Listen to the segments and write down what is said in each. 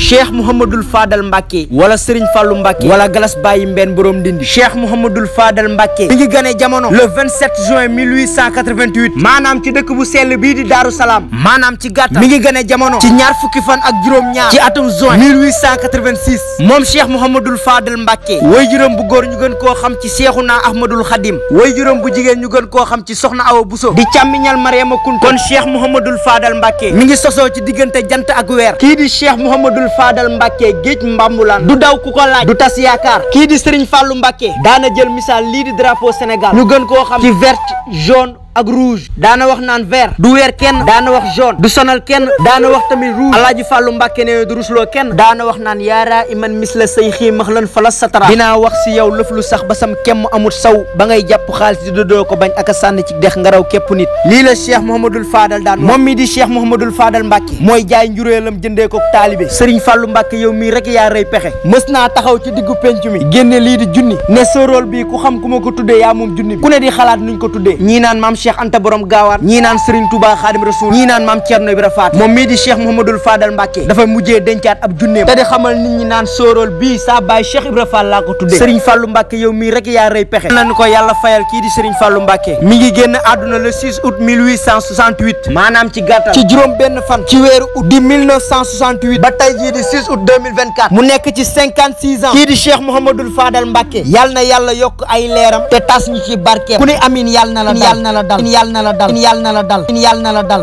Cheikh Mouhamadul Fadal Mbacke wala Serigne Fallou Mbacke wala Galas Baye Mbène borom Ndindi. Cheikh Mouhamadul Fadal Mbacke mi ngi gane jamono le 27 juin 1888 maanaam ci dëkk bu sell bii di Daaru Salaam maanaam ci gàttal mi ngi gane jamono ci ñaar fukki fan ak juróom-ñaar ci atum juin 1886 moom Cheikh Mouhamadul Fadal Mbacke waajuram bu góor ñu gën koo xam ci Cheikhouna Ahmadul Khadim waajuram bu jigéen ñu gën koo xam ci Soxna Awa Bousso di càmmiñal Mariama Kunta kon Cheikh Mouhamadul Fadal Mbacke mi ngi sosoo ci diggante jant ak weer kii di Cheikh Mouhamadul Fadal Mbacke géej mbambulaan du daw ku ko laaj du tas yaakaar kii di Serigne Fallou Mbacke daana jël misaal lii di drapeau Sénégal ñu gën koo xam ci vert jaune ak rouge daana wax naan vert du weer kenn daana wax jaune du sonal kenn daana wax tamit rouge alaaji Fallou Mbacke ne du rusloo kenn daana wax naan yaaraa iman mis la say xii max lan fa la satara dinaa wax si yow lëf lu sax ba sam kemm amut saw ba ngay jàpp xaalis di dodoo ko bañ ak a sànni ci dex nga raw képp nit lii la Cheikh Mouhamadul Fadal daan moom mi di Cheikh Mouhamadul Fadal Mbacke mooy jaay njuréelam jëndee ko taalibe Serigne Fallou Mbacke yow mii rek yaa rëy pexe mës naa taxaw ci diggu penc mi génne lii di junni ne sóoróol bii ku xam ku ma ko tuddee yaa moom junni ku ne di xalaat nuñ ko tuddee ñii naan maam Cheikh Anta borom gaawaan ñii naan Serigne Touba Khadim Rasoul ñii naan maam Thierno Ibra Faat moom mii di Cheikh Mouhamadul Fadal Mbacke dafa mujjee dencaat ab junneem te di xamal nit ñi naan sóoróol bii saa baay Cheikh Ibra Fall laa ko tuddee Serigne Fallou Mbacke yow mii rek yaa rëy pexe nañu ko yàlla fayal kii di Serigne Fallou Mbacke mi ngi génn àdduna le 6 août 1868 maanaam ci gàttal ci juróom benn fan ci weeru août di 1968 ba tey jii di 6 août 2024 mu nekk ci 56 ans kii di Cheikh Mouhamadul Fadal Mbacke yàlla na yàlla yokk ay leeram te tas ñu ci barkeem ku ne amin yàlla na la dal yàlla na la dal yàlla na la dal yàlla na la dal yàlla na la dal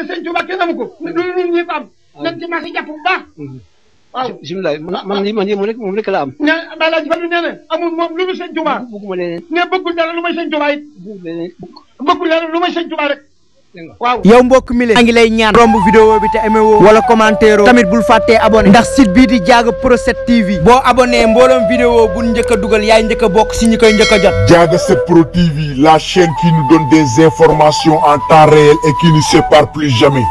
sëñ Tuubaa kenn amu ko lu ñëpp am nañ ci marché jàpp bu baax waaw bisimilah moom rek la am ne Alaaji Fallu nee na amul moom lu mu sëñ Tuubaa bëgguma leneen ne bëggul dara lu may sëñ Tuubaa it bëggul dara lu may sëñ Tuubaa rek waaw yow mbokk mi leen a ngi lay ñaan romb vidéo bi te aimé woo wala commentaire oo tamit bul fàttee abonné ndax site bii di Diaga Pro 7 TV boo abonné mbooloom vidéo bu njëkk a dugal yaay njëkk a bokk si ñi koy njëkk a jot Diaga 7 Pro TV, la chaîne qui nous donne des informations en temps réel et qui ne sépare plus jamais.